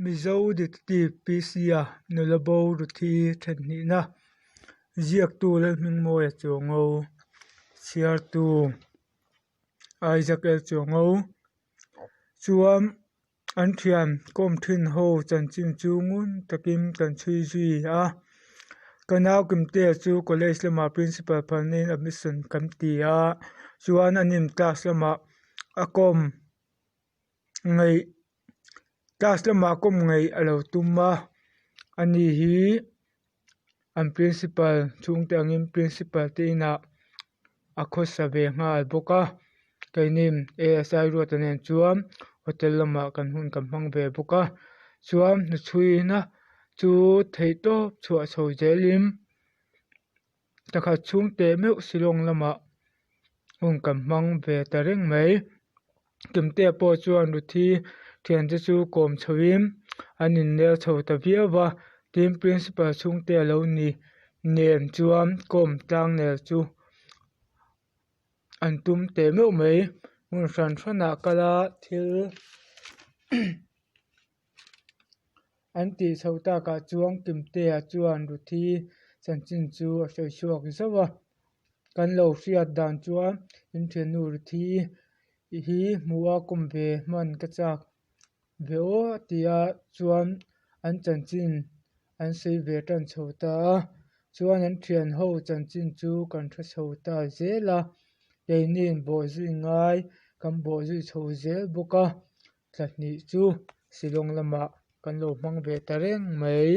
Mizo Detective PC-a nula bo Ruthi thenhnihna ziaktu Lalhmingmawia Chuango chhiartu Isaac L Chuango chuan an thian kawm thin ho chanchin chu ngun takin kan chhui zui a ka nau Kimtea chu college lamah principal phalna in admission kan ti a chuan a nin class lamah a kawm ngaih class lamah kawm ngaih a lo tum a ani hi an principal chhungte angin principal te inah a khawsa ve nghal bawk a keini A_S_I Ruata nen chuan hotel lamah kan hun kan hmang ve bawk a chuan hnuchhuina chu theih tawp chhuah chho zelin Pakhat chhung teh meuh Shillong lamah hun kan hmang ve ta reng mai. Tumtea pawh chuan Ruthi thiante chu kawm chhoin an innel chho ta viau va, tin Principal chhungte a lo ni nen chuan kawm tlang nel chu an tum teh meuh mai. Hmun hran hranah kal a thil An tih chho takah chuan Kimtea chuan Ruthi chanchin chu a sawi chhuak zauh a, kan lo hriat dan chuan in thiannu Ruthi hi hmuh a kawm ve hman ka chak ve aw a ti a, chuan an chanchin an sawi ve tan chho ta a, chuan an thian ho chanchin chu kan hre chho ta zel a, keini'n bawhzui ngai kan bawhzui chho zel bawk a. Thla hnih chu Shillong lamah kan lo hmang ve ta reng mai.